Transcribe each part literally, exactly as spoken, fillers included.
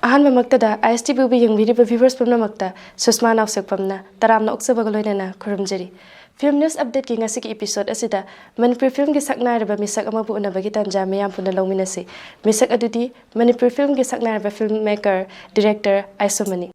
ꯑꯍꯥꯟꯕꯃꯛꯇꯗ ꯑꯥꯏ ꯑꯦꯁ T ꯚꯤꯕꯨ ꯌꯦꯡꯕꯤꯔꯤꯕ viewers ꯄꯨꯝꯅꯃꯛꯇ ꯁꯨꯁꯃꯥ ꯅꯥꯎꯁꯦꯛꯄꯝꯅ ꯇꯔꯥꯝꯅ ꯑꯣꯛꯆꯕꯒ ꯂꯣꯏꯅꯅ ꯈꯨꯔꯨꯝꯖꯔꯤ꯫ Film News Updateꯀꯤ ꯉꯁꯤꯒꯤ episode ꯑꯁꯤꯗ ꯃꯅꯤꯄꯨꯔꯤ filmꯒꯤ ꯁꯛꯅꯥꯏꯔꯕ ꯃꯤꯁꯛ ꯑꯃꯕꯨ ꯎꯅꯕꯒꯤ ꯇꯥꯟꯖꯥ ꯃꯤꯌꯥꯝ ꯄꯨꯟꯅ ꯂꯧꯃꯤꯟꯅꯁꯤ꯫ ꯃꯤꯁꯛ ꯑꯗꯨꯗꯤ ꯃꯅꯤꯄꯨꯔꯤ filmꯒꯤ ꯁꯛꯅꯥꯏꯔꯕ filmmaker, director ꯑꯥꯏꯁꯣꯃꯅꯤ꯫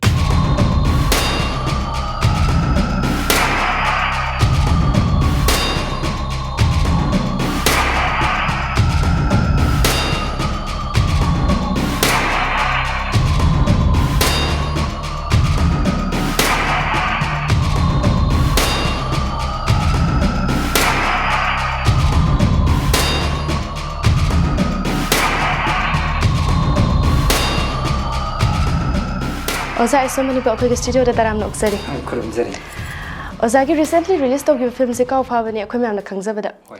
ꯑꯣꯖꯥ ꯑꯥꯏꯁꯣꯃꯅꯤꯕꯨ ꯑꯩꯈꯣꯏꯒꯤ studioꯗ ꯇꯔꯥꯝꯅ ꯑꯣꯛꯆꯔꯤ꯫ ꯈꯨꯔꯨꯝꯖꯔꯤ꯫ ꯑꯣꯖꯥꯒꯤ recently release ꯇꯧꯈꯤꯕ filmꯁꯦ ꯀꯥꯎ ꯐꯥꯕꯅꯤ ꯑꯩꯈꯣꯏ ꯃꯌꯥꯝꯅ ꯈꯪꯖꯕꯗ꯫ ꯍꯣꯏ꯫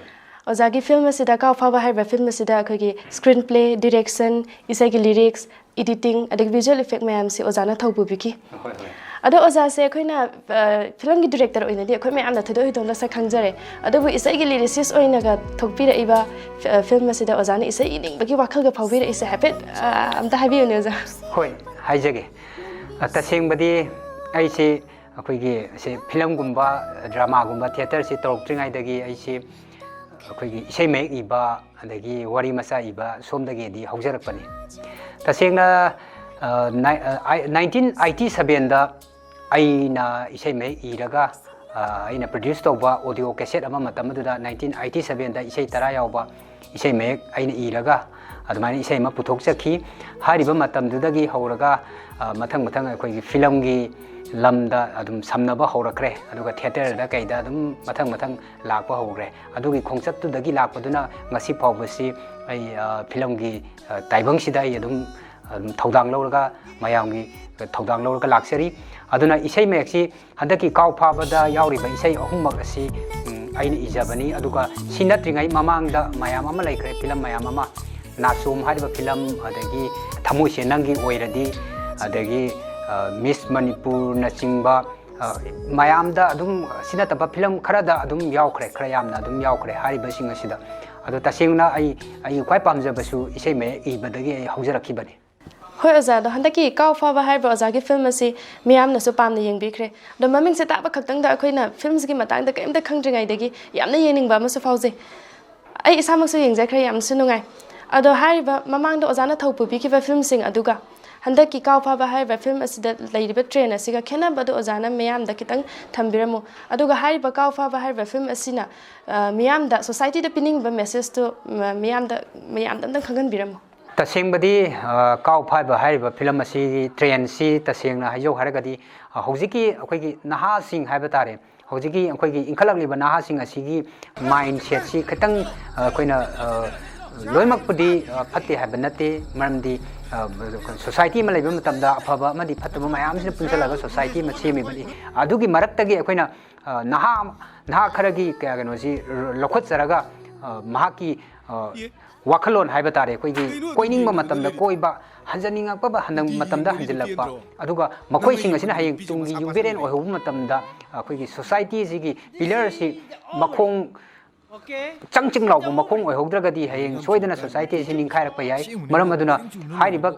ꯑꯣꯖꯥꯒꯤ film ꯑꯁꯤꯗ, ꯀꯥꯎ ꯐꯥꯕ ꯍꯥꯏꯔꯤꯕ film ꯑꯁꯤꯗ ꯑꯩꯈꯣꯏꯒꯤ screenplay, direction, ꯏꯁꯩꯒꯤ lyrics, editing, ꯑꯗꯒꯤ visual effect ꯃꯌꯥꯝꯁꯦ ꯑꯣꯖꯥꯅ ꯊꯧ ꯄꯨꯕꯤꯈꯤ꯫ ꯍꯣꯏ, ꯍꯣꯏ꯫ ꯑꯗꯣ ꯑꯣꯖꯥꯁꯦ ꯑꯩꯈꯣꯏꯅ, ꯑ, filmꯒꯤ director ꯑꯣꯏꯅꯗꯤ ꯑꯩꯈꯣꯏ ꯃꯌꯥꯝꯅ ꯊꯣꯏꯗꯣꯛ ꯍꯦꯟꯗꯣꯛꯅ ꯁꯛ ꯈꯪꯖꯔꯦ꯫ ꯑꯗꯨꯕꯨ ꯏꯁꯩꯒꯤ lyricist ꯑꯣꯏꯅꯒ ꯊꯣꯛꯄꯤꯔꯛꯏꯕ, ꯑ, film ꯑꯁꯤꯗ ꯑꯣꯖꯥꯅ ꯏꯁꯩ ꯏꯅꯤꯡꯕꯒꯤ ꯋꯥꯈꯜꯒ ꯐꯥꯎꯕꯤꯔꯛꯏꯁꯦ ꯍꯥꯏꯐꯦꯠ, ꯑ, ꯑꯝꯇ ꯍꯥꯏꯕꯤꯌꯨꯅꯦ ꯑꯣꯖꯥ꯫ ꯍꯣꯏ, ꯍꯥꯏꯖꯒꯦ꯫ ꯑ, ꯇꯁꯦꯡꯕꯗꯤ ꯑꯩꯁꯦ ꯑꯩꯈꯣꯏꯒꯤ ꯁꯦ filmꯒꯨꯝꯕ, dramaꯒꯨꯝꯕ, theatreꯁꯦ ꯇꯧꯔꯛꯇ꯭ꯔꯤꯉꯩꯗꯒꯤ ꯑꯩꯁꯦ ꯑꯩꯈꯣꯏꯒꯤ ꯏꯁꯩ ꯃꯌꯦꯛ ꯏꯕ, ꯑꯗꯒꯤ ꯋꯥꯔꯤ ꯃꯆꯥ ꯏꯕ, ꯁꯣꯝꯗꯒꯤꯗꯤ ꯍꯧꯖꯔꯛꯄꯅꯤ꯫ ꯇꯁꯦꯡꯅ, ꯑ, ꯅꯥꯏ-, ꯑ, ꯑꯥꯏ-, nineteen eighty sevenꯗ ꯑꯩꯅ ꯏꯁꯩ ꯃꯌꯦꯛ ꯏꯔꯒ, ꯑ, ꯑꯩꯅ produce ꯇꯧꯕ audio cassette ꯑꯃ, ꯃꯇꯝ ꯑꯗꯨꯗ nineteen eighty sevenꯗ ꯏꯁꯩ ꯇꯔꯥ ꯌꯥꯎꯕ ꯏꯁꯩ ꯃꯌꯦꯛ ꯑꯩꯅ ꯏꯔꯒ ꯑꯗꯨꯃꯥꯏꯅ ꯏꯁꯩ ꯑꯃ ꯄꯨꯊꯣꯛꯆꯈꯤ꯫ ꯍꯥꯏꯔꯤꯕ ꯃꯇꯝꯗꯨꯗꯒꯤ ꯍꯧꯔꯒ, ꯑ, ꯃꯊꯪ ꯃꯊꯪ ꯑꯩꯈꯣꯏꯒꯤ filmꯒꯤ ꯂꯝꯗ ꯑꯗꯨꯝ ꯁꯝꯅꯕ ꯍꯧꯔꯛꯈ꯭ꯔꯦ꯫ ꯑꯗꯨꯒ theatreꯗ ꯀꯩꯗ ꯑꯗꯨꯝ ꯃꯊꯪ ꯃꯊꯪ ꯂꯥꯛꯄ ꯍꯧꯈ꯭ꯔꯦ꯫ ꯑꯗꯨꯒꯤ ꯈꯣꯡꯆꯠꯇꯨꯗꯒꯤ ꯂꯥꯛꯄꯗꯨꯅ ꯉꯁꯤ ꯐꯥꯎꯕꯁꯤ ꯑꯩ, ꯑ, filmꯒꯤ, ꯑ, ꯇꯥꯏꯕꯪꯁꯤꯗ ꯑꯩ ꯑꯗꯨꯝ, ꯑꯗꯨꯝ ꯊꯧꯗꯥꯡ ꯂꯧꯔꯒ, ꯃꯌꯥꯝꯒꯤ ꯊꯧꯗꯥꯡ ꯂꯧꯔꯒ ꯂꯥꯛꯆꯔꯤ꯫ ꯑꯗꯨꯅ ꯏꯁꯩ ꯃꯌꯦꯛꯁꯤ ꯍꯟꯗꯛꯀꯤ ꯀꯥꯎ ꯐꯥꯕꯗ ꯌꯥꯎꯔꯤꯕ ꯏꯁꯩ ꯑꯍꯨꯝꯃꯛ ꯑꯁꯤ, ꯎꯝ, ꯑꯩꯅ ꯏꯖꯕꯅꯤ꯫ ꯑꯗꯨꯒ ꯁꯤ ꯅꯠꯇ꯭ꯔꯤꯉꯩ ꯃꯃꯥꯡꯗ ꯃꯌꯥꯝ ꯑꯃ ꯂꯩꯈ꯭ꯔꯦ, film ꯃꯌꯥꯝ ꯑꯃ, ꯅꯥꯆꯣꯝ ꯍꯥꯏꯔꯤꯕ film, ꯑꯗꯒꯤ ꯊꯃꯣꯏꯁꯦ ꯅꯪꯒꯤ ꯑꯣꯏꯔꯗꯤ, ꯑꯗꯒꯤ, ꯑ, Miss ꯃꯅꯤꯄꯨꯔꯅꯆꯤꯡꯕ, ꯑ, ꯃꯌꯥꯝꯗ ꯑꯗꯨꯝ, ꯁꯤ ꯅꯠꯇꯕ film ꯈꯔꯗ ꯑꯗꯨꯝ ꯌꯥꯎꯈ꯭ꯔꯦ, ꯈꯔ ꯌꯥꯝꯅ ꯑꯗꯨꯝ ꯌꯥꯎꯈ꯭ꯔꯦ ꯍꯥꯏꯔꯤꯕꯁꯤꯡ ꯑꯁꯤꯗ꯫ ꯑꯗꯣ ꯇꯁꯦꯡꯅ ꯑꯩ, ꯑꯩꯒꯤ ꯈ꯭ꯋꯥꯏ ꯄꯥꯝꯖꯕꯁꯨ ꯏꯁꯩ ꯃꯌꯦꯛ ꯏꯕꯗꯒꯤ ꯑꯩ ꯍꯧꯖꯔꯛꯈꯤꯕꯅꯤ꯫ ꯑꯩꯈꯣꯏ ꯑꯣꯖꯥꯗꯣ ꯍꯟꯗꯛꯀꯤ ꯀꯥꯎ ꯐꯥꯕ ꯍꯥꯏꯔꯤꯕ ꯑꯣꯖꯥꯒꯤ ꯐꯤꯂꯝ ꯑꯁꯤ ꯃꯤꯌꯥꯝꯅꯁꯨ ꯄꯥꯝꯅ ꯌꯦꯡꯕꯤꯈ꯭ꯔꯦ꯫ ꯑꯗꯣ ꯃꯃꯤꯡꯁꯦ ꯇꯥꯕ ꯈꯛꯇꯪꯗ ꯑꯩꯈꯣꯏꯅ ꯐꯤꯂꯝꯁꯤꯒꯤ ꯃꯇꯥꯡꯗ ꯀꯔꯤꯝꯇ ꯈꯪꯗ꯭ꯔꯤꯉꯩꯗꯒꯤ ꯌꯥꯝꯅ ꯌꯦꯡꯅꯤꯡꯕ ꯑꯃꯁꯨ ꯐꯥꯎꯖꯩ꯫ ꯑꯩ ꯏꯁꯥꯃꯛꯁꯨ ꯌꯦꯡꯖꯈ꯭ꯔꯦ, ꯌꯥꯝꯅꯁꯨ ꯅꯨꯡꯉꯥꯏ꯫ ꯑꯗꯣ ꯍꯥꯏꯔꯤꯕ ꯃꯃꯥꯡꯗ ꯑꯣꯖꯥꯅ ꯊꯧ ꯄꯨꯕꯤꯈꯤꯕ ꯐꯤꯂꯝꯁꯤꯡ ꯑꯗꯨꯒ ꯍꯟꯗꯛꯀꯤ ꯀꯥꯎ ꯐꯥꯕ ꯍꯥꯏꯔꯤꯕ ꯐꯤꯂꯝ ꯑꯁꯤꯗ ꯂꯩꯔꯤꯕ ꯇ꯭ꯔꯦꯟ ꯑꯁꯤꯒ ꯈꯦꯠꯅꯕꯗꯨ ꯑꯣꯖꯥꯅ ꯃꯤꯌꯥꯝꯗ ꯈꯤꯇꯪ ꯊꯝꯕꯤꯔꯝꯃꯨ꯫ ꯑꯗꯨꯒ ꯍꯥꯏꯔꯤꯕ ꯀꯥꯎ ꯐꯥꯕ ꯍꯥꯏꯔꯤꯕ ꯐꯤꯂꯝ ꯑꯁꯤꯅ, ꯑ, ꯃꯤꯌꯥꯝꯗ, ꯁꯣꯁꯥꯏꯇꯤꯗ ꯄꯤꯅꯤꯡꯉꯤꯕ ꯃꯦꯁꯦꯖꯇꯨ, ꯃ-, ꯃꯤꯌꯥꯝꯗ, ꯃꯌꯥꯝꯗ ꯑꯝꯇꯪ ꯈꯪꯍꯟꯕꯤꯔꯝꯃꯨ꯫ ꯇꯁꯦꯡꯕꯗꯤ, ꯑ, ꯀꯥꯎ ꯐꯥꯏꯕ ꯍꯥꯏꯔꯤꯕ ꯐꯤꯂꯝ ꯑꯁꯤꯒꯤ ꯇ꯭ꯔꯦꯟꯁꯤ ꯇꯁꯦꯡꯅ ꯍꯥꯏꯖꯧ ꯍꯥꯏꯔꯒꯗꯤ, ꯑ, ꯍꯧꯖꯤꯛꯀꯤ ꯑꯩꯈꯣꯏꯒꯤ ꯅꯍꯥꯁꯤꯡ ꯍꯥꯏꯕ ꯇꯥꯔꯦ, ꯍꯧꯖꯤꯛꯀꯤ ꯑꯩꯈꯣꯏꯒꯤ ꯏꯟꯈꯠꯂꯛꯂꯤꯕ ꯅꯍꯥꯁꯤꯡ ꯑꯁꯤꯒꯤ ꯃꯥꯏꯟ ꯁꯦꯠꯁꯤ ꯈꯤꯇꯪ, ꯑ, ꯑꯩꯈꯣꯏꯅ, ꯑ, ꯂꯣꯏꯅꯃꯛꯄꯨꯗꯤ, ꯑ, ꯐꯠꯇꯦ ꯍꯥꯏꯕ ꯅꯠꯇꯦ꯫ ꯃꯔꯝꯗꯤ, ꯑ, ꯁꯣꯁꯥꯏꯇꯤ ꯑꯃ ꯂꯩꯕ ꯃꯇꯝꯗ ꯑꯐꯕ ꯑꯃꯗꯤ ꯐꯠꯇꯕ ꯃꯌꯥꯝꯁꯤꯅ ꯄꯨꯟꯁꯤꯜꯂꯒ ꯁꯣꯁꯥꯏꯇꯤ ꯑꯃ ꯁꯦꯝꯃꯤꯕꯅꯤ꯫ ꯑꯗꯨꯒꯤ ꯃꯔꯛꯇꯒꯤ ꯑꯩꯈꯣꯏꯅ, ꯑ, ꯅꯍꯥ, ꯅꯍꯥ ꯈꯔꯒꯤ ꯀꯌꯥ ꯀꯩꯅꯣꯁꯤ ꯂꯧꯈꯠꯆꯔꯒ, ꯑ, ꯃꯍꯥꯛꯀꯤ, ꯑ, ꯋꯥꯈꯜꯂꯣꯟ ꯍꯥꯏꯕ ꯇꯥꯔꯦ, ꯑꯩꯈꯣꯏꯒꯤ ꯀꯣꯏꯅꯤꯡꯕ ꯃꯇꯝꯗ ꯀꯣꯏꯕ, ꯍꯟꯖꯅꯤꯡꯉꯛꯄ ꯍꯟ-, ꯃꯇꯝꯗ ꯍꯟꯖꯤꯜꯂꯛꯄ, ꯑꯗꯨꯒ ꯃꯈꯣꯏꯁꯤꯡ ꯑꯁꯤꯅ ꯍꯌꯦꯡ ꯇꯨꯡꯒꯤ ꯌꯨꯝꯕꯤꯔꯦꯟ ꯑꯣꯏꯍꯧꯕ ꯃꯇꯝꯗ ꯑꯩꯈꯣꯏꯒꯤ ꯁꯣꯁꯥꯏꯇꯤ ꯑꯁꯤꯒꯤ ꯄꯤꯂꯔ ꯑꯁꯤ ꯃꯈꯣꯡ ꯆꯪ ꯆꯤꯡ ꯂꯥꯎꯕ ꯃꯈꯣꯡ ꯑꯣꯏꯍꯧꯗ꯭ꯔꯒꯗꯤ ꯍꯌꯦꯡ ꯁꯣꯏꯗꯅ ꯁꯣꯁꯥꯏꯇꯤ ꯑꯁꯤ ꯅꯤꯡꯈꯥꯏꯔꯛꯄ ꯌꯥꯏ꯫ ꯃꯔꯝ ꯑꯗꯨꯅ ꯍꯥꯏꯔꯤꯕ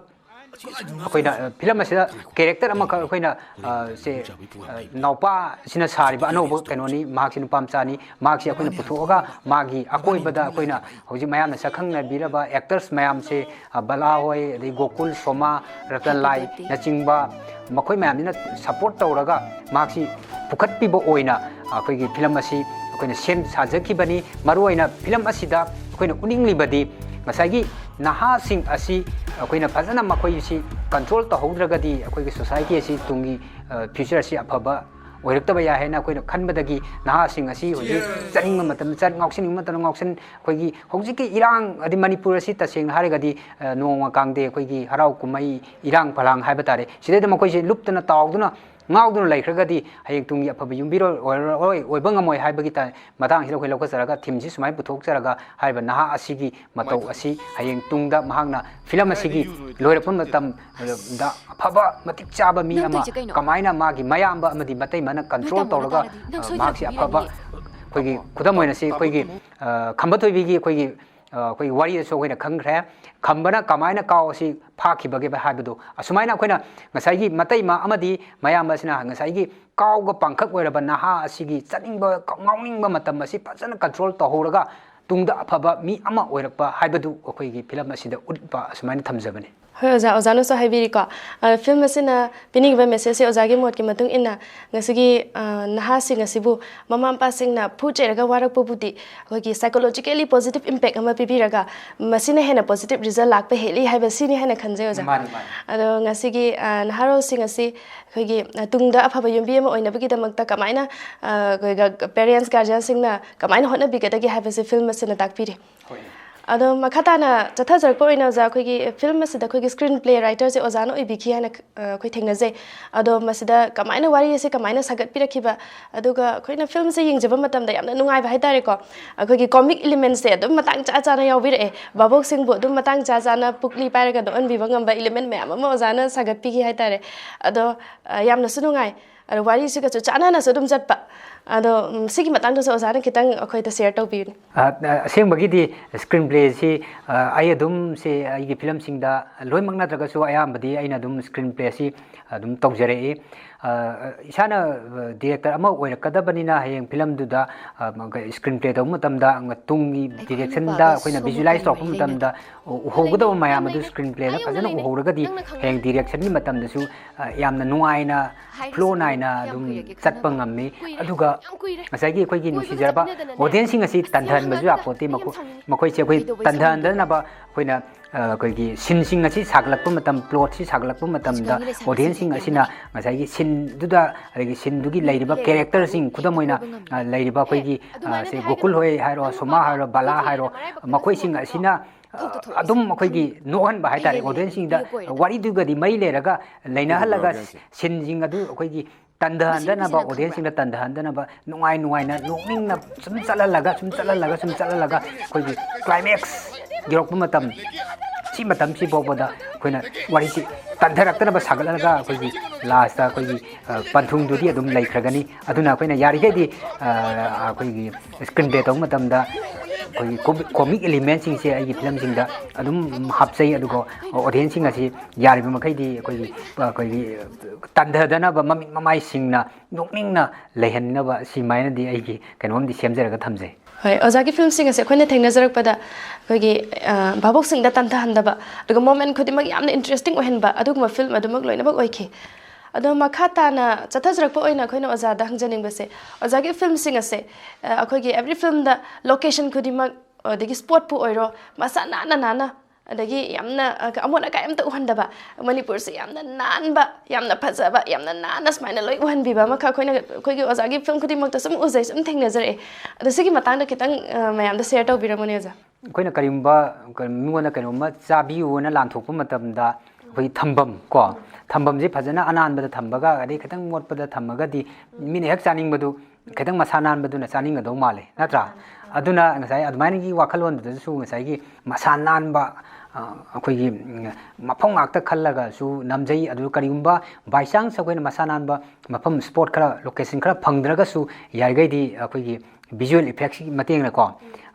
ꯑꯩꯈꯣꯏꯅ, ꯑ, ꯐꯤꯂꯝ ꯑꯁꯤꯗ ꯀꯦꯔꯦꯛꯇꯔ ꯑꯃꯈꯛ ꯑꯩꯈꯣꯏꯅ, ꯑ, ꯁꯦ, ꯑ, ꯅꯥꯎꯄꯥ ꯑꯁꯤꯅ ꯁꯥꯔꯤꯕ ꯑꯅꯧꯕ ꯀꯩꯅꯣꯅꯤ, ꯃꯍꯥꯛꯁꯤ ꯅꯨꯄꯥ ꯃꯆꯥꯅꯤ꯫ ꯃꯍꯥꯛꯁꯤ ꯑꯩꯈꯣꯏꯅ ꯄꯨꯊꯣꯛꯑꯒ ꯃꯥꯒꯤ ꯑꯀꯣꯏꯕꯗ ꯑꯩꯈꯣꯏꯅ ꯍꯧꯖꯤꯛ ꯃꯌꯥꯝꯅ ꯁꯛꯈꯪꯅꯕꯤꯔꯕ ꯑꯦꯛꯇꯔꯁ ꯃꯌꯥꯝꯁꯦ, ꯑ, ꯕꯂꯥ ꯍꯣꯏ, ꯑꯗꯩ ꯒꯣꯀꯨꯜ, ꯁꯣꯃꯥ, ꯔꯇꯟ ꯂꯥꯏꯅꯆꯤꯡꯕ ꯃꯈꯣꯏ ꯃꯌꯥꯝꯁꯤꯅ ꯁꯄꯣꯔꯠ ꯇꯧꯔꯒ ꯃꯍꯥꯛꯁꯤ ꯄꯨꯈꯠꯄꯤꯕ ꯑꯣꯏꯅ ꯑꯩꯈꯣꯏꯒꯤ ꯐꯤꯂꯝ ꯑꯁꯤ ꯑꯩꯈꯣꯏꯅ ꯁꯦꯝ ꯁꯥꯖꯈꯤꯕꯅꯤ꯫ ꯃꯔꯨꯑꯣꯏꯅ ꯐꯤꯂꯝ ꯑꯁꯤꯗ ꯑꯩꯈꯣꯏꯅ ꯎꯠꯅꯤꯡꯂꯤꯕꯗꯤ ꯉꯁꯥꯏꯒꯤ ꯅꯍꯥꯁꯤꯡ ꯑꯁꯤ ꯑꯩꯈꯣꯏꯅ ꯐꯖꯅ ꯃꯈꯣꯏꯁꯤ ꯀꯟꯇ꯭ꯔꯣꯜ ꯇꯧꯍꯧꯗ꯭ꯔꯒꯗꯤ ꯑꯩꯈꯣꯏꯒꯤ ꯁꯣꯁꯥꯏꯇꯤ ꯑꯁꯤ ꯇꯨꯡꯒꯤ, ꯑ, ꯐ꯭ꯌꯨꯆꯔ ꯑꯁꯤ ꯑꯐꯕ ꯑꯣꯏꯔꯛꯇꯕ ꯌꯥꯏ ꯍꯥꯏꯅ ꯑꯩꯈꯣꯏꯅ ꯈꯟꯕꯗꯒꯤ ꯅꯍꯥꯁꯤꯡ ꯑꯁꯤ ꯍꯧꯖꯤꯛ ꯆꯠꯅꯤꯡꯕ ꯃꯇꯝꯗ ꯆꯠ, ꯉꯥꯎꯁꯤꯟꯅꯤꯡꯕ ꯃꯇꯝꯗ ꯉꯥꯎꯁꯤꯟ, ꯑꯩꯈꯣꯏꯒꯤ ꯍꯧꯖꯤꯛꯀꯤ ꯏꯔꯥꯡ, ꯍꯥꯏꯗꯤ ꯃꯅꯤꯄꯨꯔ ꯑꯁꯤ ꯇꯁꯦꯡꯅ ꯍꯥꯏꯔꯒꯗꯤ, ꯑ, ꯅꯣꯡꯃ ꯀꯥꯡꯗꯦ ꯑꯩꯈꯣꯏꯒꯤ ꯍꯔꯥꯎ ꯀꯨꯝꯍꯩ ꯏꯔꯥꯡ ꯐꯂꯥꯡ ꯍꯥꯏꯕ ꯇꯥꯔꯦ, ꯁꯤꯗꯩꯗ ꯃꯈꯣꯏꯁꯦ ꯂꯨꯞꯇꯅ ꯇꯥꯎꯗꯨꯅ ꯉꯥꯎꯗꯨꯅ ꯂꯩꯈ꯭ꯔꯒꯗꯤ ꯍꯌꯦꯡ ꯇꯨꯡꯒꯤ ꯑꯐꯕ ꯌꯨꯝꯕꯤꯔꯣꯏ ꯑꯣꯏꯔꯔꯣꯏ, ꯑꯣꯏꯕ ꯉꯝꯃꯣꯏ ꯍꯥꯏꯕꯒꯤ ꯇ-, ꯃꯇꯥꯡꯁꯤꯗ ꯑꯩꯈꯣꯏ ꯂꯧꯈꯠꯆꯔꯒ ꯊꯤꯝꯁꯤ ꯁꯨꯃꯥꯏꯅ ꯄꯨꯊꯣꯛꯆꯔꯒ ꯍꯥꯏꯔꯤꯕ ꯅꯍꯥ ꯑꯁꯤꯒꯤ ꯃꯇꯧ ꯑꯁꯤ ꯍꯌꯦꯡ ꯇꯨꯡꯗ ꯃꯍꯥꯛꯅ ꯐꯤꯂꯝ ꯑꯁꯤꯒꯤ ꯂꯣꯏꯔꯛꯄ ꯃꯇꯝꯗ ꯑꯐꯕ ꯃꯇꯤꯛ ꯆꯥꯕ ꯃꯤ ꯑꯃ ꯀꯃꯥꯏꯅ ꯃꯥꯒꯤ ꯃꯌꯥꯝꯕ ꯑꯃꯗꯤ ꯃꯇꯩꯃꯅ ꯀꯟꯇ꯭ꯔꯣꯜ ꯇꯧꯔꯒ, ꯑ, ꯃꯍꯥꯛꯁꯤ ꯑꯐꯕ, ꯑꯩꯈꯣꯏꯒꯤ ꯈꯨꯗꯝ ꯑꯣꯏꯅ ꯁꯤ ꯑꯩꯈꯣꯏꯒꯤ, ꯑ, ꯈꯝꯕ ꯊꯣꯏꯕꯤꯒꯤ ꯑꯩꯈꯣꯏꯒꯤ ꯑ, ꯑꯩꯈꯣꯏꯒꯤ ꯋꯥꯔꯤꯗꯁꯨ ꯑꯩꯈꯣꯏꯅ ꯈꯪꯈ꯭ꯔꯦ꯫ ꯈꯝꯕꯅ ꯀꯃꯥꯏꯅ ꯀꯥꯎ ꯑꯁꯤ ꯐꯥꯈꯤꯕꯒꯦ ꯍꯥꯏꯕꯗꯣ, ꯑꯁꯨꯃꯥꯏꯅ ꯑꯩꯈꯣꯏꯅ ꯉꯁꯥꯏꯒꯤ ꯃꯇꯩꯃ ꯑꯃꯗꯤ ꯃꯌꯥꯝꯕꯁꯤꯅ ꯉꯁꯥꯏꯒꯤ ꯀꯥꯎꯒ ꯄꯥꯡꯈꯛ ꯑꯣꯏꯔꯕ ꯅꯍꯥ ꯑꯁꯤꯒꯤ ꯆꯠꯅꯤꯡꯕ, ꯉꯥꯎꯅꯤꯡꯕ ꯃꯇꯝ ꯑꯁꯤ ꯐꯖꯅ control ꯇꯧꯍꯧꯔꯒ ꯇꯨꯡꯗ ꯑꯐꯕ ꯃꯤ ꯑꯃ ꯑꯣꯏꯔꯛꯄ ꯍꯥꯏꯕꯗꯨ ꯑꯩꯈꯣꯏꯒꯤ film ꯑꯁꯤꯗ ꯎꯠꯄ ꯑꯁꯨꯃꯥꯏꯅ ꯊꯝꯖꯕꯅꯤ꯫ ꯍꯣꯏ ꯑꯣꯖꯥ, ꯑꯣꯖꯥꯅꯁꯨ ꯍꯥꯏꯕꯤꯔꯤꯀꯣ, ꯑ, film ꯑꯁꯤꯅ ꯄꯤꯅꯤꯡꯉꯤꯕ message ꯁꯦ ꯑꯣꯖꯥꯒꯤ ꯃꯣꯠꯀꯤ ꯃꯇꯨꯡ ꯏꯟꯅ ꯉꯁꯤꯒꯤ, ꯑ, ꯅꯍꯥꯁꯤꯡ ꯑꯁꯤꯕꯨ ꯃꯃꯥ ꯃꯄꯥꯁꯤꯡꯅ ꯐꯨ ꯆꯩꯔꯒ ꯋꯥꯔꯛꯄꯕꯨꯗꯤ ꯑꯩꯈꯣꯏꯒꯤ psychologically positive impact ꯑꯃ ꯄꯤꯕꯤꯔꯒ ꯃꯁꯤꯅ ꯍꯦꯟꯅ positive result ꯂꯥꯛꯄ ꯍꯦꯜꯂꯤ ꯍꯥꯏꯕ ꯁꯤꯅꯤ ꯍꯥꯏꯅ ꯈꯟꯖꯩ ꯑꯣꯖꯥ꯫ ꯃꯥꯅꯤ, ꯃꯥꯅꯤ꯫ ꯑꯗꯣ ꯉꯁꯤꯒꯤ, ꯑ, ꯅꯍꯥꯔꯣꯜꯁꯤꯡ ꯑꯁꯤ ꯑꯩꯈꯣꯏꯒꯤ, ꯑ, ꯇꯨꯡꯗ ꯑꯐꯕ ꯌꯨꯝꯕꯤ ꯑꯃ ꯑꯣꯏꯅꯕꯒꯤꯗꯃꯛꯇ ꯀꯃꯥꯏꯅ, ꯑ, ꯑꯩꯈꯣꯏꯒ parents, guardian ꯁꯤꯡꯅ ꯀꯃꯥꯏꯅ ꯍꯣꯠꯅꯕꯤꯒꯗꯒꯦ ꯍꯥꯏꯕꯁꯦ film ꯑꯁꯤꯅ ꯇꯥꯛꯄꯤꯔꯤ꯫ ꯍꯣꯏ꯫ ꯑꯗꯣ ꯃꯈꯥ ꯇꯥꯅ ꯆꯠꯊꯖꯔꯛꯄ ꯑꯣꯏꯅ ꯑꯣꯖꯥ, ꯑꯩꯈꯣꯏꯒꯤ film ꯑꯁꯤꯗ ꯑꯩꯈꯣꯏꯒꯤ screenplay writer ꯁꯦ ꯑꯣꯖꯥꯅ ꯑꯣꯏꯕꯤꯈꯤ ꯍꯥꯏꯅ, ꯑ, ꯑꯩꯈꯣꯏ ꯊꯦꯡꯅꯖꯩ꯫ ꯑꯗꯣ ꯃꯁꯤꯗ ꯀꯃꯥꯏꯅ ꯋꯥꯔꯤ ꯑꯁꯤ ꯀꯃꯥꯏꯅ ꯁꯥꯒꯠꯄꯤꯔꯛꯈꯤꯕ, ꯑꯗꯨꯒ ꯑꯩꯈꯣꯏꯅ film ꯁꯦ ꯌꯦꯡꯖꯕ ꯃꯇꯝꯗ ꯌꯥꯝꯅ ꯅꯨꯡꯉꯥꯏꯕ ꯍꯥꯏꯇꯥꯔꯦꯀꯣ, ꯑꯩꯈꯣꯏꯒꯤ comic element ꯁꯦ ꯑꯗꯨꯝ ꯃꯇꯥꯡ ꯆꯥ ꯆꯥꯅ ꯌꯥꯎꯕꯤꯔꯛꯑꯦ꯫ ꯚꯥꯕꯣꯛꯁꯤꯡꯕꯨ ꯑꯗꯨꯝ ꯃꯇꯥꯡ ꯆꯥ ꯆꯥꯅ ꯄꯨꯛꯂꯤ ꯄꯥꯏꯔꯒ ꯅꯣꯛꯍꯟꯕꯤꯕ ꯉꯝꯕ element ꯃꯌꯥꯝ ꯑꯃ ꯑꯣꯖꯥꯅ ꯁꯥꯒꯠꯄꯤꯈꯤ ꯍꯥꯏꯇꯥꯔꯦ꯫ ꯑꯗꯣ, ꯑ, ꯌꯥꯝꯅꯁꯨ ꯅꯨꯡꯉꯥꯏ꯫ ꯑꯗꯣ ꯋꯥꯔꯤꯁꯤꯒꯁꯨ ꯆꯥꯟꯅꯅꯁꯨ ꯑꯗꯨꯝ ꯆꯠꯄ꯫ ꯑꯗꯣ, ꯎꯝ, ꯁꯤꯒꯤ ꯃꯇꯥꯡꯗꯁꯨ ꯑꯣꯖꯥꯅ ꯈꯤꯇꯪ ꯑꯩꯈꯣꯏꯗ share ꯇꯧꯕꯤꯌꯨꯅꯦ꯫ ꯑ, ꯑ, ꯑꯁꯦꯡꯕꯒꯤꯗꯤ screenplay ꯁꯤ, ꯑ, ꯑꯩ ꯑꯗꯨꯝ ꯁꯤ ꯑꯩꯒꯤ film ꯁꯤꯡꯗ ꯂꯣꯏꯅꯃꯛ ꯅꯠꯇ꯭ꯔꯒꯁꯨ ꯑꯌꯥꯝꯕꯗꯤ ꯑꯩꯅ ꯑꯗꯨꯝ screenplay ꯁꯤ ꯑꯗꯨꯝ ꯇꯧꯖꯔꯛꯏ꯫ ꯑ, ꯏꯁꯥꯅ, ꯑ, director ꯑꯃ ꯑꯣꯏꯔꯛꯀꯗꯕꯅꯤꯅ ꯍꯌꯦꯡ film ꯗꯨꯗ, ꯑ, ꯀ-, screenplay ꯇꯧꯕ ꯃꯇꯝꯗ ꯇꯨꯡꯒꯤ direction ꯗ ꯑꯩꯈꯣꯏꯅ visualize ꯇꯧꯔꯛꯄ ꯃꯇꯝꯗ ꯎ-, ꯎꯍꯧꯒꯗꯕ ꯃꯌꯥꯝ ꯑꯗꯨ screenplay ꯗ ꯐꯖꯅ ꯎꯍꯧꯔꯒꯗꯤ ꯍꯌꯦꯡ direction ꯒꯤ ꯃꯇꯝꯗꯁꯨ, ꯑ, ꯌꯥꯝꯅ ꯅꯨꯡꯉꯥꯏꯅ flow ꯅꯥꯏꯅ ꯑꯗꯨꯝ ꯆꯠꯄ ꯉꯝꯃꯤ꯫ ꯑꯗꯨꯒ ꯉꯁꯥꯏꯒꯤ ꯑꯩꯈꯣꯏꯒꯤ ꯅꯨꯡꯁꯤꯖꯔꯕ audience ꯁꯤꯡ ꯑꯁꯤ ꯇꯟꯊꯍꯟꯕꯁꯨ ꯌꯥꯄꯣꯠꯇꯦ꯫ ꯃꯈꯣ-, ꯃꯈꯣꯏꯁꯦ ꯑꯩꯈꯣꯏ ꯇꯟꯊꯍꯟꯗꯅꯕ ꯑꯩꯈꯣꯏꯅ, ꯑ, ꯑꯩꯈꯣꯏꯒꯤ scene ꯁꯤꯡ ꯑꯁꯤ ꯁꯥꯒꯠꯂꯛꯄ ꯃꯇꯝ, plot ꯁꯤ ꯁꯥꯒꯠꯂꯛꯄ ꯃꯇꯝꯗ audience ꯁꯤꯡ ꯑꯁꯤꯅ ꯉꯁꯥꯏꯒꯤ scene ꯗꯨꯗ, ꯑꯗꯒꯤ scene ꯗꯨꯒꯤ ꯂꯩꯔꯤꯕ character ꯁꯤꯡ, ꯈꯨꯗꯝ ꯑꯣꯏꯅ, ꯑ, ꯂꯩꯔꯤꯕ ꯑꯩꯈꯣꯏꯒꯤ, ꯑ, ꯁꯦ ꯒꯣꯀꯨꯜ ꯍꯣꯏ ꯍꯥꯏꯔꯣ, ꯁꯣꯃꯥ ꯍꯥꯏꯔꯣ, ꯕꯂꯥ ꯍꯥꯏꯔꯣ, ꯃꯈꯣꯏꯁꯤꯡ ꯑꯁꯤꯅ, ꯑ, ꯑꯗꯨꯝ ꯑꯩꯈꯣꯏꯒꯤ ꯅꯣꯛꯍꯟꯕ ꯍꯥꯏꯇꯥꯔꯦ꯫ Audience ꯁꯤꯡꯗ ꯋꯥꯔꯤꯗꯨꯒꯗꯤ ꯃꯩ ꯂꯩꯔꯒ ꯂꯩꯅꯍꯜꯂꯒ scene ꯁꯤꯡ ꯑꯗꯨ ꯑꯩꯈꯣꯏꯒꯤ ꯇꯟꯊꯍꯟꯗꯅꯕ, audience ꯁꯤꯡꯗ ꯇꯟꯊꯍꯟꯗꯅꯕ ꯅꯨꯡꯉꯥꯏ ꯅꯨꯡꯉꯥꯏꯅ ꯅꯣꯛꯅꯤꯡꯅ ꯁꯨꯝ ꯆꯠꯍꯜꯂꯒ, ꯁꯨꯝ ꯆꯠꯍꯜꯂꯒ, ꯁꯨꯝ ꯆꯠꯍꯜꯂꯒ ꯑꯩꯈꯣꯏꯒꯤ climax ꯌꯧꯔꯛꯄ ꯃꯇꯝ, ꯁꯤ ꯃꯇꯝꯁꯤ ꯐꯥꯎꯕꯗ ꯑꯩꯈꯣꯏꯅ ꯋꯥꯔꯤꯁꯤ ꯇꯟꯊꯔꯛꯇꯅꯕ ꯁꯥꯒꯠꯍꯜꯂꯒ ꯑꯩꯈꯣꯏꯒꯤ last ꯇ ꯑꯩꯈꯣꯏꯒꯤ, ꯑ, ꯄꯟꯊꯨꯡꯗꯨꯗꯤ ꯑꯗꯨꯝ ꯂꯩꯈ꯭ꯔꯒꯅꯤ꯫ ꯑꯗꯨꯅ ꯑꯩꯈꯣꯏꯅ ꯌꯥꯔꯤꯈꯩꯗꯤ, ꯑ, ꯑꯩꯈꯣꯏꯒꯤ screenplay ꯇꯧꯕ ꯃꯇꯝꯗ ꯑꯩꯈꯣꯏꯒꯤ ꯀꯣꯃꯤꯛ ꯑꯦꯂꯤꯃꯦꯟꯁꯤꯡꯁꯦ ꯑꯩꯒꯤ ꯐꯤꯂꯝꯁꯤꯡꯗ ꯑꯗꯨꯝ ꯍꯥꯞꯆꯩ꯫ ꯑꯗꯨꯒ ꯑꯣꯗꯤꯌꯦꯟꯁꯁꯤꯡ ꯑꯁꯤ ꯌꯥꯔꯤꯕ ꯃꯈꯩꯗꯤ ꯑꯩꯈꯣꯏꯒꯤ ꯑꯩꯈꯣꯏꯒꯤ ꯇꯟꯊꯗꯅꯕ, ꯃꯃꯤꯠ ꯃꯃꯥꯏꯁꯤꯡꯅ ꯅꯣꯛꯅꯤꯡꯅ ꯂꯩꯍꯟꯅꯕ, ꯁꯤꯃꯥꯏꯅꯗꯤ ꯑꯩꯒꯤ ꯀꯩꯅꯣꯝꯗꯤ ꯁꯦꯝꯖꯔꯒ ꯊꯝꯖꯩ꯫ ꯍꯣꯏ, ꯑꯣꯖꯥꯒꯤ ꯐꯤꯂꯝꯁꯤꯡ ꯑꯁꯦ ꯑꯩꯈꯣꯏꯅ ꯊꯦꯡꯅꯖꯔꯛꯄꯗ ꯑꯩꯈꯣꯏꯒꯤ, ꯑ, ꯚꯥꯕꯣꯛꯁꯤꯡꯗ ꯇꯟꯊꯍꯟꯗꯕ, ꯑꯗꯨꯒ ꯃꯣꯃꯦꯟ ꯈꯨꯗꯤꯡꯃꯛ ꯌꯥꯝꯅ ꯏꯟꯇꯔꯦꯁꯇꯤꯡ ꯑꯣꯏꯍꯟꯕ ꯑꯗꯨꯒꯨꯝꯕ ꯐꯤꯂꯝ ꯑꯗꯨꯃꯛ ꯂꯣꯏꯅꯃꯛ ꯑꯣꯏꯈꯤ꯫ ꯑꯗꯣ ꯃꯈꯥ ꯇꯥꯅ ꯆꯠꯊꯖꯔꯛꯄ ꯑꯣꯏꯅ ꯑꯩꯈꯣꯏꯅ ꯑꯣꯖꯥꯗ ꯍꯪꯖꯅꯤꯡꯕꯁꯦ, ꯑꯣꯖꯥꯒꯤ ꯐꯤꯂꯝꯁꯤꯡ ꯑꯁꯦ, ꯑ, ꯑꯩꯈꯣꯏꯒꯤ ꯑꯦꯕ꯭ꯔꯤ ꯐꯤꯂꯝꯗ ꯂꯣꯀꯦꯁꯟ ꯈꯨꯗꯤꯡꯃꯛ, ꯑꯗꯒꯤ ꯁ꯭ꯄꯣꯠꯄꯨ ꯑꯣꯏꯔꯣ, ꯃꯁꯥ ꯅꯥꯟꯅ ꯅꯥꯟꯅ, ꯑꯗꯒꯤ ꯌꯥꯝꯅ, ꯑ, ꯑꯃꯣꯠ ꯑꯀꯥꯏ ꯑꯝꯇ ꯎꯍꯟꯗꯕ, ꯃꯅꯤꯄꯨꯔꯁꯦ ꯌꯥꯝꯅ ꯅꯥꯟꯕ, ꯌꯥꯝꯅ ꯐꯖꯕ, ꯌꯥꯝꯅ ꯅꯥꯟꯅ ꯁꯨꯃꯥꯏꯅ ꯂꯣꯏ ꯎꯍꯟꯕꯤꯕ ꯑꯃꯈꯛ ꯑꯩꯈꯣꯏꯅ, ꯑꯩꯈꯣꯏꯒꯤ ꯑꯣꯖꯥꯒꯤ ꯐꯤꯂꯝ ꯈꯨꯗꯤꯡꯃꯛꯇ ꯁꯨꯝ ꯎꯖꯩ, ꯁꯨꯝ ꯊꯦꯡꯅꯖꯔꯛꯑꯦ꯫ ꯑꯗꯣ ꯁꯤꯒꯤ ꯃꯇꯥꯡꯗ ꯈꯤꯇꯪ, ꯑ, ꯃꯌꯥꯝꯗ ꯁꯤꯌꯔ ꯇꯧꯕꯤꯔꯝꯃꯨꯅꯦ, ꯑꯣꯖꯥ꯫ ꯑꯩꯈꯣꯏꯅ ꯀꯔꯤꯒꯨꯝꯕ ꯀ-, ꯃꯤꯉꯣꯟꯗ ꯀꯩꯅꯣꯝꯃ ꯆꯥꯕꯤꯌꯨꯅ ꯂꯥꯟꯊꯣꯛꯄ ꯃꯇꯝꯗ, ꯑꯩꯈꯣꯏꯒꯤ ꯊꯝꯐꯝ ꯀꯣ, ꯊꯝꯐꯝꯁꯦ ꯐꯖꯅ ꯑꯅꯥꯟꯕꯗ ꯊꯝꯕꯒ, ꯑꯗꯩ ꯈꯤꯇꯪ ꯃꯣꯠꯄꯗ ꯊꯝꯃꯒꯗꯤ ꯃꯤꯅ ꯍꯦꯛ ꯆꯥꯅꯤꯡꯕꯗꯨ, ꯈꯤꯇꯪ ꯃꯁꯥ ꯅꯥꯟꯕꯗꯨꯅ ꯆꯥꯅꯤꯡꯒꯗꯧ ꯃꯥꯜꯂꯦ, ꯅꯠꯇ꯭ꯔꯥ? ꯑꯗꯨꯅ ꯉꯁꯥꯏ ꯑꯗꯨꯃꯥꯏꯅꯒꯤ ꯋꯥꯈꯜꯂꯣꯟꯗꯨꯗꯁꯨ ꯉꯁꯥꯏꯒꯤ ꯃꯁꯥ ꯅꯥꯟꯕ, ꯑ, ꯑꯩꯈꯣꯏꯒꯤ, ꯎꯝ, ꯃꯐꯝ ꯉꯥꯛꯇ ꯈꯜꯂꯒꯁꯨ ꯅꯝꯖꯩ꯫ ꯑꯗꯨ ꯀꯔꯤꯒꯨꯝꯕ by chance ꯑꯩꯈꯣꯏꯅ ꯃꯁꯥ ꯅꯥꯟꯕ ꯃꯐꯝ, ꯁ꯭ꯄꯣꯠ ꯈꯔ, ꯂꯣꯀꯦꯁꯟ ꯈꯔ ꯐꯪꯗ꯭ꯔꯒꯁꯨ, ꯌꯥꯔꯤꯈꯩꯗꯤ ꯑꯩꯈꯣꯏꯒꯤ ꯚꯤꯖꯨꯋꯦꯜ ꯏꯐꯦꯛꯁꯤꯒꯤ ꯃꯇꯦꯡꯅꯀꯣ,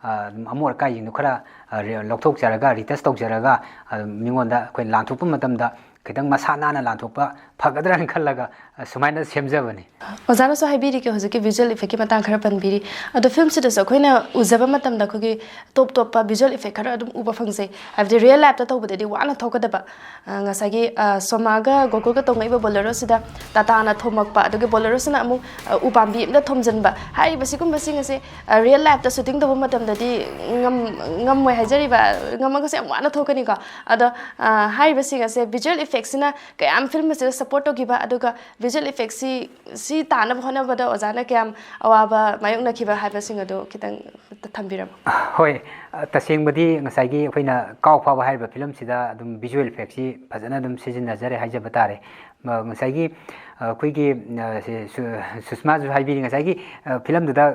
ꯑ, ꯑꯗꯨꯝ ꯑꯃꯣꯠ ꯑꯀꯥꯏꯁꯤꯡꯗꯣ ꯈꯔ, ꯑ, ꯔꯦ-, ꯂꯧꯊꯣꯛꯆꯔꯒ, ꯔꯤꯇꯁ ꯇꯧꯖꯔꯒ, ꯑ, ꯃꯤꯉꯣꯟꯗ ꯑꯩꯈꯣꯏ ꯂꯥꯟꯊꯣꯛꯄ ꯃꯇꯝꯗ ꯈꯤꯇꯪ ꯃꯁꯥ ꯅꯥꯟꯅ ꯂꯥꯟꯊꯣꯛꯄ ꯐꯒꯗ꯭ꯔꯥꯅ ꯈꯜꯂꯒ, ꯑ, ꯁꯨꯃꯥꯏꯅ ꯁꯦꯝꯖꯕꯅꯤ꯫ ꯑꯣꯖꯥꯅꯁꯨ ꯍꯥꯏꯕꯤꯔꯤꯀꯣ, ꯍꯧꯖꯤꯛꯀꯤ ꯚꯤꯖꯨꯋꯦꯜ ꯏꯐꯦꯛꯀꯤ ꯃꯇꯥꯡ ꯈꯔ ꯄꯟꯕꯤꯔꯤ꯫ ꯑꯗꯣ ꯐꯤꯂꯝꯁꯤꯗꯁꯨ ꯑꯩꯈꯣꯏꯅ ꯎꯖꯕ ꯃꯇꯝꯗ ꯑꯩꯈꯣꯏꯒꯤ ꯇꯣꯞ ꯇꯣꯞꯄ ꯚꯤꯖꯨꯋꯦꯜ ꯏꯐꯦꯛ ꯈꯔ ꯑꯗꯨꯝ ꯎꯕ ꯐꯪꯖꯩ꯫ ꯍꯥꯏꯕꯗꯤ ꯔꯤꯌꯦꯜ ꯂꯥꯏꯐꯇ ꯇꯧꯕꯗꯗꯤ ꯋꯥꯅ ꯊꯣꯛꯀꯗꯕ, ꯑ, ꯉꯁꯥꯏꯒꯤ, ꯑ, ꯁꯣꯃꯥꯒ ꯒꯣꯀꯨꯜꯒ ꯇꯣꯡꯉꯛꯏꯕ ꯕꯣꯂꯦꯔꯣꯁꯤꯗ ꯇꯥꯇꯥꯅ ꯊꯣꯝꯃꯛꯄ, ꯑꯗꯨꯒ ꯕꯣꯂꯦꯔꯣꯁꯤꯅ ꯑꯃꯨꯛ, ꯑ, ꯎ ꯄꯥꯝꯕꯤ ꯑꯃꯗ ꯊꯣꯝꯖꯤꯟꯕ, ꯍꯥꯏꯔꯤꯕ ꯁꯤꯒꯨꯝꯕꯁꯤꯡ ꯑꯁꯦ, ꯑ, ꯔꯤꯌꯦꯜ ꯂꯥꯏꯐꯇ ꯁꯨꯇꯤꯡ ꯇꯧꯕ ꯃꯇꯝꯗꯗꯤ ꯉꯝ-, ꯉꯝꯃꯣꯏ ꯍꯥꯏꯖꯔꯤꯕ, ꯉꯝꯃꯒꯁꯨ ꯌꯥꯝ ꯋꯥꯅ ꯊꯣꯛꯀꯅꯤꯀꯣ꯫ ꯑꯗꯣ, ꯑ, ꯍꯥꯏꯔꯤꯕꯁꯤꯡ ꯑꯁꯦ ꯚꯤꯖꯨꯋꯦꯜ ꯏꯐꯦꯛꯁꯤꯅ ꯀꯌꯥꯝ ꯐꯤꯂꯝ ꯑꯁꯤꯗ ꯁꯞꯄꯣꯔꯠ ꯇꯧꯈꯤꯕ, ꯑꯗꯨꯒ ꯚꯤꯖꯨꯋꯦꯜ ꯏꯐꯦꯛꯁꯤ, ꯁꯤ ꯇꯥꯅꯕ ꯍꯣꯠꯅꯕꯗ ꯑꯣꯖꯥꯅ ꯀꯌꯥꯝ ꯑꯋꯥꯕ ꯃꯥꯌꯣꯛꯅꯈꯤꯕ ꯍꯥꯏꯕꯁꯤꯡ ꯑꯗꯨ ꯈꯤꯇꯪ ꯊꯝꯕꯤꯔꯝꯃꯨ꯫ ꯍꯣꯏ, ꯑ, ꯇꯁꯦꯡꯕꯗꯤ ꯉꯁꯥꯏꯒꯤ ꯑꯩꯈꯣꯏꯅ ꯀꯥꯎ ꯐꯥꯕ ꯍꯥꯏꯔꯤꯕ ꯐꯤꯂꯝꯁꯤꯗ ꯑꯗꯨꯝ ꯚꯤꯖꯨꯋꯦꯜ ꯏꯐꯦꯛꯁꯤ ꯐꯖꯅ ꯑꯗꯨꯝ ꯁꯤꯖꯤꯟꯅꯖꯔꯦ ꯍꯥꯏꯖꯕ ꯇꯥꯔꯦ꯫ ꯃ-, ꯉꯁꯥꯏꯒꯤ, ꯑ, ꯑꯩꯈꯣꯏꯒꯤ, ꯑ, ꯁꯤ ꯁꯨ-, ꯁꯨꯁꯃꯥꯁꯨ ꯍꯥꯏꯕꯤꯔꯤ, ꯉꯁꯥꯏꯒꯤ, ꯑ, ꯐꯤꯂꯝꯗꯨꯗ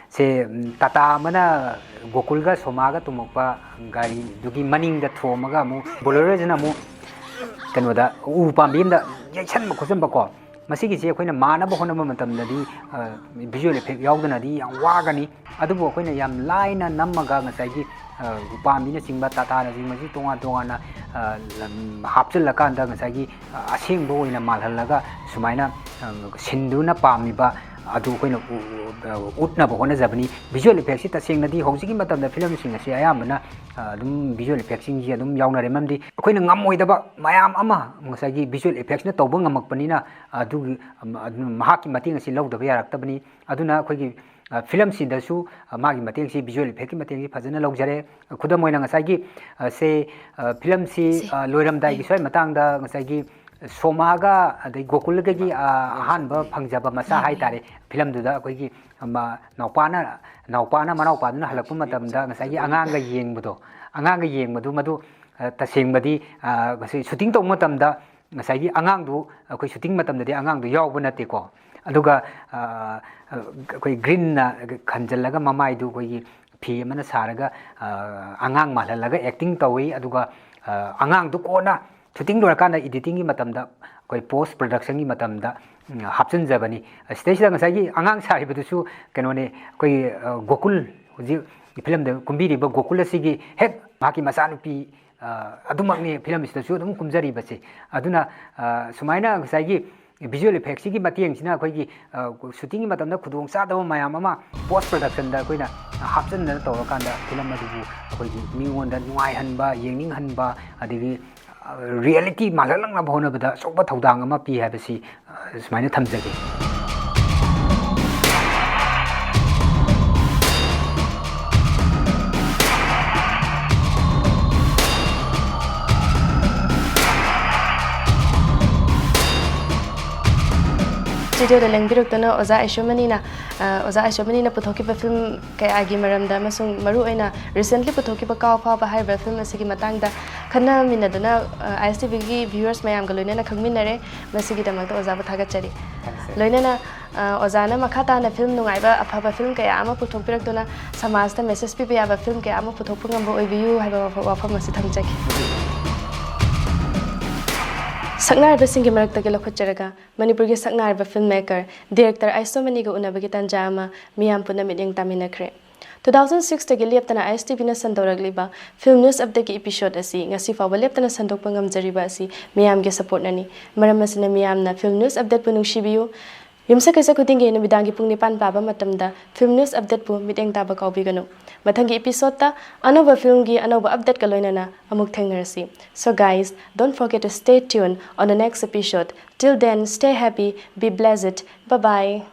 ꯁꯦ, ꯎꯝ, ꯇꯥꯇꯥ ꯑꯃꯅ ꯒꯣꯀꯨꯜꯒ ꯁꯣꯃꯥꯒ ꯇꯣꯡꯉꯛꯄ ꯒꯥꯔꯤꯗꯨꯒꯤ ꯃꯅꯤꯡꯗ ꯊꯣꯝꯃꯒ ꯑꯃꯨꯛ ꯕꯣꯂꯦꯔꯣꯁꯤꯅ ꯑꯃꯨꯛ ꯀꯩꯅꯣꯗ ꯎ ꯄꯥꯝꯕꯤ ꯑꯃꯗ ꯌꯩꯁꯟꯕ ꯈꯣꯠꯆꯟꯕꯀꯣ꯫ ꯃꯁꯤꯒꯤꯁꯤ ꯑꯩꯈꯣꯏꯅ ꯃꯥꯟꯅꯕ ꯍꯣꯠꯅꯕ ꯃꯇꯝꯗꯗꯤ, ꯑ, visual effect ꯌꯥꯎꯗꯅꯗꯤ ꯌꯥꯝ ꯋꯥꯒꯅꯤ꯫ ꯑꯗꯨꯕꯨ ꯑꯩꯈꯣꯏꯅ ꯌꯥꯝ ꯂꯥꯏꯅ ꯅꯝꯃꯒ ꯉꯁꯥꯏꯒꯤ, ꯑ, ꯎꯄꯥꯝꯕꯤꯅꯆꯤꯡꯕ, ꯇꯥꯇꯥꯅꯆꯤꯡꯕꯁꯤ ꯇꯣꯉꯥꯟ ꯇꯣꯉꯥꯟꯅ, ꯑ, ꯂꯝ-, ꯍꯥꯞꯆꯤꯜꯂꯀꯥꯟꯗ ꯉꯁꯥꯏꯒꯤ, ꯑ, ꯑꯁꯦꯡꯕ ꯑꯣꯏꯅ ꯃꯥꯜꯍꯜꯂꯒ ꯁꯨꯃꯥꯏꯅ, ꯑ, ꯁꯤꯟꯗꯨꯅ ꯄꯥꯝꯃꯤꯕ ꯑꯗꯨ ꯑꯩꯈꯣꯏꯅ ꯎ-, ꯎ-, ꯎꯠꯅꯕ ꯍꯣꯠꯅꯖꯕꯅꯤ꯫ Visual effectꯁꯤ ꯇꯁꯦꯡꯅꯗꯤ ꯍꯧꯖꯤꯛꯀꯤ ꯃꯇꯝꯗ ꯐꯤꯂꯝꯁꯤꯡ ꯑꯁꯤ ꯑꯌꯥꯝꯕꯅ, ꯑ, ꯑꯗꯨꯝ visual effectꯁꯤꯡꯁꯤ ꯑꯗꯨꯝ ꯌꯥꯎꯅꯔꯦ꯫ ꯃꯔꯝꯗꯤ ꯑꯩꯈꯣꯏꯅ ꯉꯝꯃꯣꯏꯗꯕ ꯃꯌꯥꯝ ꯑꯃ ꯉꯁꯥꯏꯒꯤ visual effectsꯅ ꯇꯧꯕ ꯉꯝꯃꯛꯄꯅꯤꯅ, ꯑꯗꯨꯒꯤ, ꯑꯝ, ꯑꯗꯨꯅ ꯃꯍꯥꯛꯀꯤ ꯃꯇꯦꯡ ꯑꯁꯤ ꯂꯧꯗꯕ ꯌꯥꯔꯛꯇꯕꯅꯤ꯫ ꯑꯗꯨꯅ ꯑꯩꯈꯣꯏꯒꯤ, ꯑ, ꯐꯤꯂꯝꯁꯤꯗꯁꯨ, ꯑ, ꯃꯥꯒꯤ ꯃꯇꯦꯡꯁꯤ, visual effectꯀꯤ ꯃꯇꯦꯡꯁꯤ ꯐꯖꯅ ꯂꯧꯖꯔꯦ꯫ ꯈꯨꯗꯝ ꯑꯣꯏꯅ ꯉꯁꯥꯏꯒꯤ, ꯑ, ꯁꯦ, ꯑ, ꯐꯤꯂꯝꯁꯤ, ꯁꯦ, ꯑ, ꯂꯣꯏꯔꯝꯗꯥꯏꯒꯤ ꯁꯦ꯫ ꯁ꯭ꯋꯥꯏ ꯃꯇꯥꯡꯗ ꯉꯁꯥꯏꯒꯤ ꯁꯣꯃꯥꯒ ꯑꯗꯩ ꯒꯣꯀꯨꯜꯒꯒꯤ, ꯑ, ꯑꯍꯥꯟꯕ ꯐꯪꯖꯕ ꯃꯆꯥ ꯍꯥꯏꯇꯥꯔꯦ꯫ ꯐꯤꯂꯝꯗꯨꯗ ꯑꯩꯈꯣꯏꯒꯤ, ꯑꯃ, ꯅꯥꯎꯄꯥꯅ, ꯅꯥꯎꯄꯥꯅ ꯃꯅꯥꯎꯄꯥꯗꯨꯅ ꯍꯜꯂꯛꯄ ꯃꯇꯝꯗ ꯉꯁꯥꯏꯒꯤ ꯑꯉꯥꯡꯒ ꯌꯦꯡꯕꯗꯣ, ꯑꯉꯥꯡꯒ ꯌꯦꯡꯕꯗꯨ ꯃꯗꯨ, ꯑ, ꯇꯁꯦꯡꯕꯗꯤ, ꯑ, ꯉꯁꯤ shooting ꯇꯧꯕ ꯃꯇꯝꯗ ꯉꯁꯥꯏꯒꯤ ꯑꯉꯥꯡꯗꯨ ꯑꯩꯈꯣꯏ shooting ꯃꯇꯝꯗꯗꯤ ꯑꯉꯥꯡꯗꯨ ꯌꯥꯎꯕ ꯅꯠꯇꯦꯀꯣ꯫ ꯑꯗꯨꯒ, ꯑ, ꯑꯩꯈꯣꯏ greenꯅ ꯈꯟꯖꯜꯂꯒ ꯃꯃꯥꯏꯗꯨ ꯑꯩꯈꯣꯏꯒꯤ ꯐꯤ ꯑꯃꯅ ꯁꯥꯔꯒ, ꯑ, ꯑꯉꯥꯡ ꯃꯥꯜꯍꯜꯂꯒ acting ꯇꯧꯏ꯫ ꯑꯗꯨꯒ, ꯑ, ꯑꯉꯥꯡꯗꯨ ꯀꯣꯟꯅ shooting ꯂꯣꯏꯔꯀꯥꯟꯗ editingꯒꯤ ꯃꯇꯝꯗ ꯑꯩꯈꯣꯏ post productionꯒꯤ ꯃꯇꯝꯗ, ꯎꯝ, ꯍꯥꯞꯆꯤꯟꯖꯕꯅꯤ꯫ ꯁꯤꯗꯩꯁꯤꯗ ꯉꯁꯥꯏꯒꯤ ꯑꯉꯥꯡ ꯁꯥꯔꯤꯕꯗꯨꯁꯨ ꯀꯩꯅꯣꯅꯦ, ꯑꯩꯈꯣꯏꯒꯤ, ꯑ, ꯒꯣꯀꯨꯜ, ꯍꯧꯖꯤꯛ ꯐꯤꯂꯝꯗ ꯀꯨꯝꯕꯤꯔꯤꯕ ꯒꯣꯀꯨꯜ ꯑꯁꯤꯒꯤ ꯍꯦꯛ ꯃꯍꯥꯛꯀꯤ ꯃꯆꯥꯅꯨꯄꯤ, ꯑ, ꯑꯗꯨꯃꯛꯅꯤ ꯐꯤꯂꯝꯁꯤꯗꯁꯨ ꯑꯗꯨꯝ ꯀꯨꯝꯖꯔꯤꯕꯁꯤ꯫ ꯑꯗꯨꯅ, ꯑ, ꯁꯨꯃꯥꯏꯅ ꯉꯁꯥꯏꯒꯤ visual effectꯁꯤꯒꯤ ꯃꯇꯦꯡꯁꯤꯅ ꯑꯩꯈꯣꯏꯒꯤ, ꯑ, shootingꯒꯤ ꯃꯇꯝꯗ ꯈꯨꯗꯣꯡ ꯆꯥꯗꯕ ꯃꯌꯥꯝ ꯑꯃ post productionꯗ ꯑꯩꯈꯣꯏꯅ ꯍꯥꯞꯆꯤꯟꯗꯅ ꯇꯧꯔꯀꯥꯟꯗ ꯐꯤꯂꯝ ꯑꯗꯨꯕꯨ ꯑꯩꯈꯣꯏꯒꯤ ꯃꯤꯉꯣꯟꯗ ꯅꯨꯡꯉꯥꯏꯍꯟꯕ, ꯌꯦꯡꯅꯤꯡꯍꯟꯕ, ꯑꯗꯒꯤ, ꯑ, reality ꯃꯥꯜꯍꯜꯂꯛꯅꯕ ꯍꯣꯠꯅꯕꯗ ꯑꯆꯧꯕ ꯊꯧꯗꯥꯡ ꯑꯃ ꯄꯤ ꯍꯥꯏꯕꯁꯤ, ꯑ, ꯁꯨꯃꯥꯏꯅ ꯊꯝꯖꯒꯦ꯫ Studioꯗ ꯂꯦꯡꯕꯤꯔꯛꯇꯨꯅ ꯑꯣꯖꯥ ꯑꯩꯁꯣꯃꯅꯤꯅ, ꯑ, ꯑꯣꯖꯥ ꯑꯩꯁꯣꯃꯅꯤꯅ ꯄꯨꯊꯣꯛꯈꯤꯕ ꯐꯤꯂꯝ ꯀꯌꯥꯒꯤ ꯃꯔꯝꯗ ꯑꯃꯁꯨꯡ ꯃꯔꯨꯑꯣꯏꯅ recently ꯄꯨꯊꯣꯛꯈꯤꯕ ꯀꯥꯎ ꯐꯥꯎꯕ ꯍꯥꯏꯔꯤꯕ ꯐꯤꯂꯝ ꯑꯁꯤꯒꯤ ꯃꯇꯥꯡꯗ ꯈꯟꯅꯃꯤꯟꯅꯗꯨꯅ, ꯑ, ISTVꯒꯤ viewers ꯃꯌꯥꯝꯒ ꯂꯣꯏꯅꯅ ꯈꯪꯃꯤꯟꯅꯔꯦ꯫ ꯃꯁꯤꯒꯤꯗꯃꯛꯇ ꯑꯣꯖꯥꯕꯨ ꯊꯥꯒꯠꯆꯔꯤ꯫ ꯊꯥꯒꯠꯆꯔꯤ꯫ ꯂꯣꯏꯅꯅ, ꯑ, ꯑꯣꯖꯥꯅ ꯃꯈꯥ ꯇꯥꯅ ꯐꯤꯂꯝ ꯅꯨꯡꯉꯥꯏꯕ ꯑꯐꯕ ꯐꯤꯂꯝ ꯀꯌꯥ ꯑꯃ ꯄꯨꯊꯣꯛꯄꯤꯔꯛꯇꯨꯅ ꯁꯃꯥꯖꯇ message ꯄꯤꯕ ꯌꯥꯕ ꯐꯤꯂꯝ ꯀꯌꯥ ꯑꯃ ꯄꯨꯊꯣꯛꯄ ꯉꯝꯕ ꯑꯣꯏꯕꯤꯌꯨ ꯍꯥꯏꯕ ꯋꯥꯐ-, ꯋꯥꯐꯝ ꯑꯁꯤ ꯊꯝꯖꯒꯦ꯫ ꯁꯛꯅꯥꯏꯔꯕꯁꯤꯡꯒꯤ ꯃꯔꯛꯇꯒꯤ ꯂꯧꯈꯠꯆꯔꯒ ꯃꯅꯤꯄꯨꯔꯒꯤ ꯁꯛꯅꯥꯏꯔꯕ ꯐꯤꯜꯝ ꯃꯦꯀꯔ ꯗꯤꯔꯦꯛꯇꯔ ꯑꯥꯏꯁꯣꯃꯅꯤꯒ ꯎꯅꯕꯒꯤ ꯇꯥꯟꯖꯥ ꯑꯃ ꯃꯤꯌꯥꯝ ꯄꯨꯟꯅ ꯃꯤꯠꯌꯦꯡ ꯇꯥꯃꯤꯟꯅꯈ꯭ꯔꯦ꯫ Two thousand six ꯇꯒꯤ ꯂꯦꯞꯇꯅ ꯑꯥꯏ ꯑꯦꯁ ꯇꯤ ꯚꯤꯅ ꯁꯟꯗꯣꯔꯛꯂꯤꯕ ꯐꯤꯜꯝ ꯅ꯭ꯌꯨꯁ ꯑꯞꯗꯦꯠꯀꯤ ꯏꯄꯤꯁꯣꯗ ꯑꯁꯤ ꯉꯁꯤ ꯐꯥꯎꯕ ꯂꯦꯞꯇꯅ ꯁꯟꯗꯣꯛꯄ ꯉꯝꯖꯔꯤꯕ ꯑꯁꯤ ꯃꯤꯌꯥꯝꯒꯤ ꯁꯄꯣꯔꯠꯅꯅꯤ꯫ ꯃꯔꯝ ꯑꯁꯤꯅ ꯃꯤꯌꯥꯝꯅ ꯐꯤꯜꯝ ꯅ꯭ꯌꯨꯁ ꯑꯞꯗꯦꯠꯄꯨ ꯅꯨꯡꯁꯤꯕꯤꯌꯨ꯫ ꯌꯨꯝꯁꯀꯩꯁ ꯈꯨꯗꯤꯡꯒꯤ ꯅꯨꯃꯤꯗꯥꯡꯒꯤ ꯄꯨꯡ ꯅꯤꯄꯥꯟ ꯇꯥꯕ ꯃꯇꯝꯗ ꯐꯤꯜꯝ ꯅ꯭ꯌꯨꯁ ꯑꯞꯗꯦꯠꯄꯨ ꯃꯤꯠꯌꯦꯡ ꯇꯥꯕ ꯀꯥꯎꯕꯤꯒꯅꯨ꯫ ꯃꯊꯪꯒꯤ ꯏꯄꯤꯁꯣꯗꯇ ꯑꯅꯧꯕ ꯐꯤꯜꯝꯒꯤ ꯑꯅꯧꯕ ꯑꯞꯗꯦꯠꯀ ꯂꯣꯏꯅꯅ ꯑꯃꯨꯛ ꯊꯦꯡꯅꯔꯁꯤ꯫ So guys, don't forget to stay tuned on the next episode. Till then, stay happy, be blessed. Bye bye.